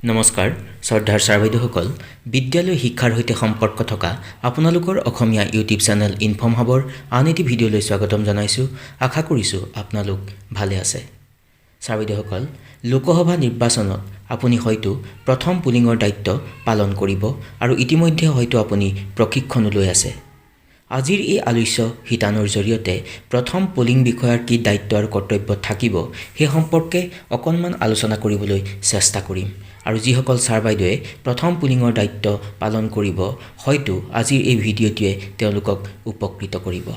নমস্কাৰ শ্ৰদ্ধাৰ ছাৰ বাইদেউসকল, বিদ্যালয় শিক্ষাৰ সৈতে সম্পৰ্ক থকা আপোনালোকৰ অসমীয়া ইউটিউব চেনেল ইনফৰ্ম হাবৰ আন এটি ভিডিঅ'লৈ স্বাগতম জনাইছোঁ। আশা কৰিছোঁ আপোনালোক ভালে আছে। ছাৰ বাইদেউসকল, লোকসভা নিৰ্বাচনত আপুনি হয়তো প্ৰথম পুলিঙৰ দায়িত্ব পালন কৰিব আৰু ইতিমধ্যে হয়তো আপুনি প্ৰশিক্ষণো লৈ আছে। আজিৰ এই আলোচ্য শিতানৰ জৰিয়তে প্ৰথম পলিং বিষয়াৰ কি দায়িত্ব আৰু কৰ্তব্য থাকিব, সেই সম্পৰ্কে অকণমান আলোচনা কৰিবলৈ চেষ্টা কৰিম। আৰু যিসকল ছাৰ বাইদেৱে প্ৰথম পুলিঙৰ দায়িত্ব পালন কৰিব, হয়তো আজিৰ এই ভিডিঅ'টোৱে তেওঁলোকক উপকৃত কৰিব।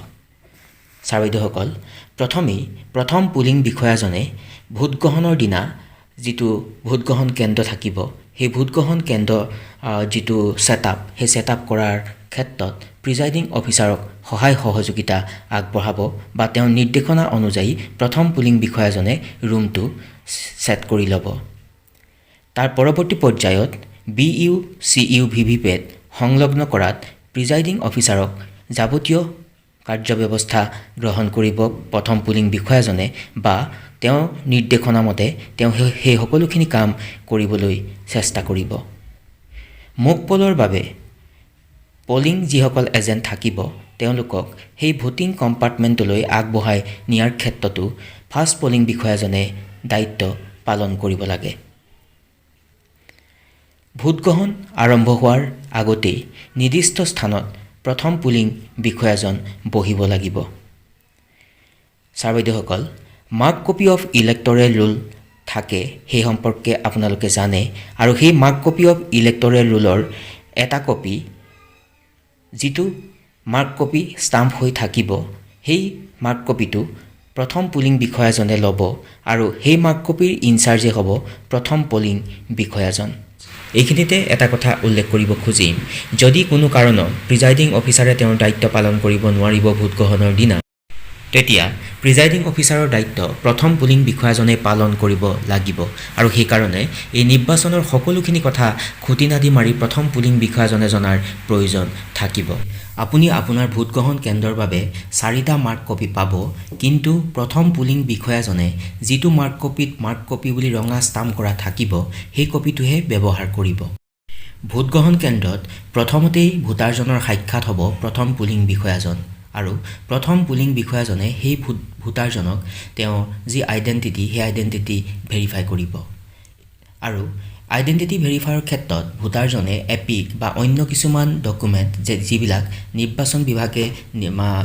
ছাৰ বাইদেউসকল, প্ৰথমেই প্ৰথম পুলিং বিষয়াজনে ভোটগ্ৰহণৰ দিনা যিটো ভোটগ্ৰহণ কেন্দ্ৰ থাকিব, সেই ভোটগ্ৰহণ কেন্দ্ৰ যিটো ছেটআপ, সেই ছেটআপ কৰাৰ ক্ষেত্ৰত প্ৰিজাইডিং অফিচাৰক সহায় সহযোগিতা আগবঢ়াব বা তেওঁৰ নিৰ্দেশনা অনুযায়ী প্ৰথম পুলিং বিষয়াজনে ৰুমটো ছেট কৰি ল'ব। তাৰ পৰৱৰ্তী পৰ্যায়ত B U, C U, V V PAT সংলগ্ন কৰাত প্ৰিজাইডিং অফিচাৰক যাৱতীয় কাৰ্যব্যৱস্থা গ্ৰহণ কৰিব প্ৰথম পুলিং বিষয়াজনে বা তেওঁৰ নিৰ্দেশনা মতে তেওঁ সেই সকলোখিনি কাম কৰিবলৈ চেষ্টা কৰিব। মক পলৰ বাবে পলিং যিসকল এজেণ্ট থাকিব, তেওঁলোকক সেই ভোটিং কম্পাৰ্টমেণ্টলৈ আগবঢ়াই নিয়াৰ ক্ষেত্ৰতো ফাৰ্ষ্ট পলিং বিষয়াজনে দায়িত্ব পালন কৰিব লাগে। ভোটগ্ৰহণ আৰম্ভ হোৱাৰ আগতেই নিৰ্দিষ্ট স্থানত প্ৰথম পুলিং বিষয়াজন বহিব লাগিব। ছাৰ বাইদেউসকল, mark copy of electoral roll থাকে, সেই সম্পৰ্কে আপোনালোকে জানে। আৰু সেই মাৰ্ক কপি অফ ইলেক্টৰেল ৰোলৰ এটা কপি, যিটো মাৰ্ক কপি ষ্টাম্প হৈ থাকিব, সেই মাৰ্ক কপিটো প্ৰথম পুলিং বিষয়াজনে ল'ব আৰু সেই মাৰ্ক কপিৰ ইনচাৰ্জে হ'ব প্ৰথম পলিং বিষয়াজন। এইখিনিতে এটা কথা উল্লেখ কৰিব খুজিম, যদি কোনো কাৰণত প্ৰিজাইডিং অফিচাৰে তেওঁৰ দায়িত্ব পালন কৰিব নোৱাৰিব ভোটগ্ৰহণৰ দিনা, তেতিয়া প্ৰিজাইডিং অফিচাৰৰ দায়িত্ব প্ৰথম পুলিং বিষয়াজনে পালন কৰিব লাগিব। আৰু সেইকাৰণে এই নিৰ্বাচনৰ সকলোখিনি কথা খুটি নাটি মাৰি প্ৰথম পুলিং বিষয়াজনে জনাৰ প্ৰয়োজন থাকিব। আপুনি আপোনাৰ ভোটগ্ৰহণ কেন্দ্ৰৰ বাবে চাৰিটা মাৰ্ক কপি পাব, কিন্তু প্ৰথম পুলিং বিষয়াজনে যিটো মাৰ্ক কপিত মাৰ্ক কপি বুলি ৰঙা ষ্টাম্প কৰা থাকিব, সেই কপিটোহে ব্যৱহাৰ কৰিব। ভোটগ্ৰহণ কেন্দ্ৰত প্ৰথমতেই ভোটাৰজনৰ সাক্ষাৎ হ'ব প্ৰথম পুলিং বিষয়াজন আৰু প্ৰথম পুলিং বিষয়াজনে সেই ভোটাৰজনক তেওঁৰ যি আইডেণ্টিটি, সেই আইডেণ্টিটি ভেৰিফাই কৰিব। আৰু আইডেণ্টিটি ভেৰিফাইৰ ক্ষেত্ৰত ভোটাৰজনে এপিক বা অন্য কিছুমান ডকুমেণ্ট যে যিবিলাক নিৰ্বাচন বিভাগে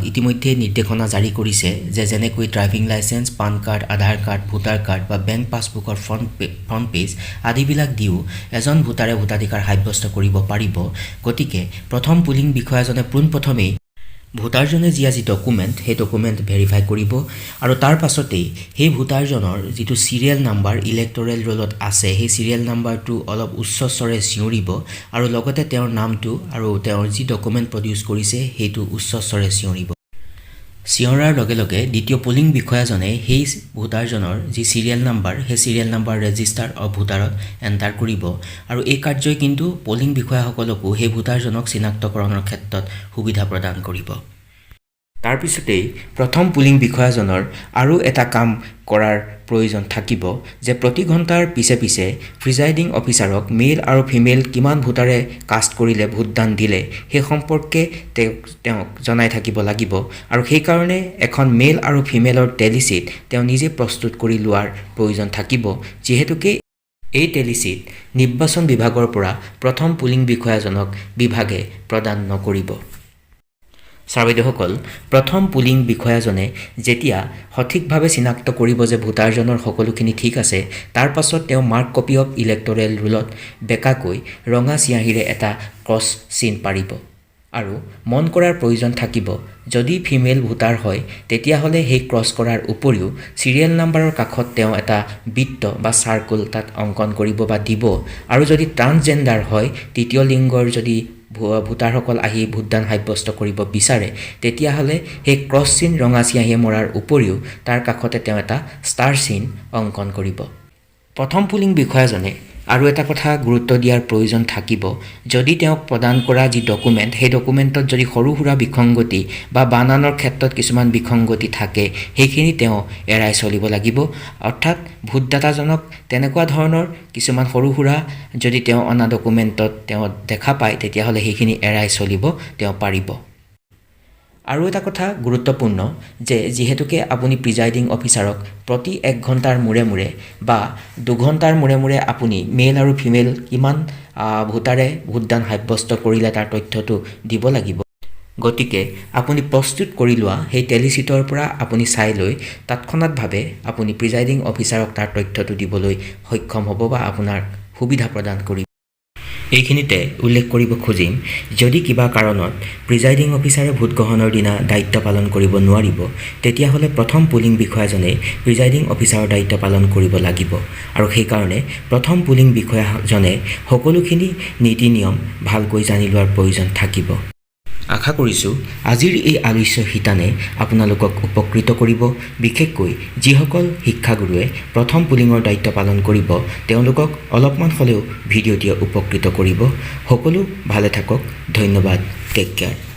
ইতিমধ্যে নিৰ্দেশনা জাৰি কৰিছে যে যেনেকৈ driving licence, PAN card, আধাৰ কাৰ্ড, ভোটাৰ কাৰ্ড বা বেংক পাছবুকৰ ফ্ৰণ্ট পেজ আদিবিলাক দিও এজন ভোটাৰে ভোটাধিকাৰ সাব্যস্ত কৰিব পাৰিব। গতিকে প্ৰথম পুলিং বিষয়াজনে পোনপ্ৰথমেই ভোটাৰজনে যি আজি ডকুমেণ্ট, সেই ডকুমেণ্ট ভেৰিফাই কৰিব আৰু তাৰ পাছতেই সেই ভোটাৰজনৰ যিটো চিৰিয়েল নাম্বাৰ ইলেক্টৰেল ৰোলত আছে, সেই চিৰিয়েল নাম্বাৰটো অলপ উচ্চস্বৰে চিঞৰিব আৰু লগতে তেওঁৰ নামটো আৰু তেওঁৰ যি ডকুমেণ্ট প্ৰডিউচ কৰিছে, সেইটো উচ্চস্বৰে চিঞৰিব। চিঞৰাৰ লগে লগে দ্বিতীয় পলিং বিষয়াজনে সেই ভোটাৰজনৰ যি চিৰিয়েল নাম্বাৰ, সেই চিৰিয়েল নাম্বাৰ ৰেজিষ্টাৰ অফ ভোটাৰত এণ্টাৰ কৰিব। আৰু এই কাৰ্যই কিন্তু পলিং বিষয়াসকলকো সেই ভোটাৰজনক চিনাক্তকৰণৰ ক্ষেত্ৰত সুবিধা প্ৰদান কৰিব। তাৰপিছতেই প্ৰথম পুলিং বিষয়াজনৰ আৰু এটা কাম কৰাৰ প্ৰয়োজন থাকিব যে প্ৰতি ঘণ্টাৰ পিছে পিছে প্ৰিজাইডিং অফিচাৰক মেল আৰু ফিমেল কিমান ভোটাৰে কাষ্ট কৰিলে, ভোটদান দিলে, সেই সম্পৰ্কে তেওঁক জনাই থাকিব লাগিব। আৰু সেইকাৰণে এখন মেল আৰু ফিমেলৰ টেলি শ্বীট তেওঁ নিজে প্ৰস্তুত কৰি লোৱাৰ প্ৰয়োজন থাকিব, যিহেতুকে এই টেলি শ্বীট নিৰ্বাচন বিভাগৰ পৰা প্ৰথম পুলিং বিষয়াজনক বিভাগে প্ৰদান নকৰিব। ছাৰ বাইদেউসকল, প্ৰথম পুলিং বিষয়াজনে যেতিয়া সঠিকভাৱে চিনাক্ত কৰিব যে ভোটাৰজনৰ সকলোখিনি ঠিক আছে, তাৰ পাছত তেওঁ মাৰ্ক কপি অফ ইলেক্টৰেল ৰোলত বেঁকাকৈ ৰঙা চিয়াঁহীৰে এটা ক্ৰছ চিন পাৰিব। আৰু মন কৰাৰ প্ৰয়োজন থাকিব, যদি ফিমেল ভোটাৰ হয়, তেতিয়াহ'লে সেই ক্ৰছ কৰাৰ উপৰিও চিৰিয়েল নাম্বাৰৰ কাষত তেওঁ এটা বৃত্ত বা চাৰ্কল তাত অংকন কৰিব বা দিব। আৰু যদি ট্ৰান্সজেণ্ডাৰ হয়, তৃতীয় লিংগৰ যদি ভোটাৰসকল আহি ভোটদান সাব্যস্ত কৰিব বিচাৰে, তেতিয়াহ'লে সেই ক্ৰছ চিন ৰঙা চিয়াঁহীয়ে মৰাৰ উপৰিও তাৰ কাষতে তেওঁ এটা ষ্টাৰ চিন অংকন কৰিব। প্ৰথম পুলিং বিষয়াজনে আৰু এটা কথা গুৰুত্ব দিয়াৰ প্ৰয়োজন থাকিব, যদি তেওঁক প্ৰদান কৰা যি ডকুমেণ্ট, সেই ডকুমেণ্টত যদি সৰু সুৰা বিসংগতি বা বানানৰ ক্ষেত্ৰত কিছুমান বিসংগতি থাকে, সেইখিনি তেওঁ এৰাই চলিব লাগিব। অৰ্থাৎ ভোটদাতাজনক তেনেকুৱা ধৰণৰ কিছুমান সৰু সুৰা যদি তেওঁ অনা ডকুমেণ্টত তেওঁ দেখা পায়, তেতিয়াহ'লে সেইখিনি এৰাই চলিব তেওঁ পাৰিব। আৰু এটা কথা গুৰুত্বপূৰ্ণ যে যিহেতুকে আপুনি প্ৰিজাইডিং অফিচাৰক প্ৰতি এক ঘণ্টাৰ মূৰে মূৰে বা 2 ঘণ্টাৰ মূৰে মূৰে আপুনি মেল আৰু ফিমেল কিমান ভোটাৰে ভোটদান সাব্যস্ত কৰিলে তাৰ তথ্যটো দিব লাগিব, গতিকে আপুনি প্ৰস্তুত কৰি লোৱা সেই টেলিচিটৰ পৰা আপুনি চাই লৈ তৎক্ষণাতভাৱে আপুনি প্ৰিজাইডিং অফিচাৰক তাৰ তথ্যটো দিবলৈ সক্ষম হ'ব বা আপোনাক সুবিধা প্ৰদান কৰিব। এইখিনিতে উল্লেখ কৰিব খুজিম, যদি কিবা কাৰণত প্ৰিজাইডিং অফিচাৰে ভোটগ্ৰহণৰ দিনা দায়িত্ব পালন কৰিব নোৱাৰিব, তেতিয়াহ'লে প্ৰথম পুলিং বিষয়াজনেই প্ৰিজাইডিং অফিচাৰৰ দায়িত্ব পালন কৰিব লাগিব আৰু সেইকাৰণে প্ৰথম পুলিং বিষয়াজনে সকলোখিনি নীতি নিয়ম ভালকৈ জানি লোৱাৰ প্ৰয়োজন থাকিব। আশা কৰিছোঁ, আজিৰ এই আলোচ্য শিতানে আপোনালোকক উপকৃত কৰিব। বিশেষকৈ যিসকল শিক্ষাগুৰুৱে প্ৰথম পুলিঙৰ দায়িত্ব পালন কৰিব, তেওঁলোকক অলপমান হ'লেও ভিডিঅ'টিয়ে উপকৃত কৰিব। সকলো ভালে থাকক। ধন্যবাদ। Take care.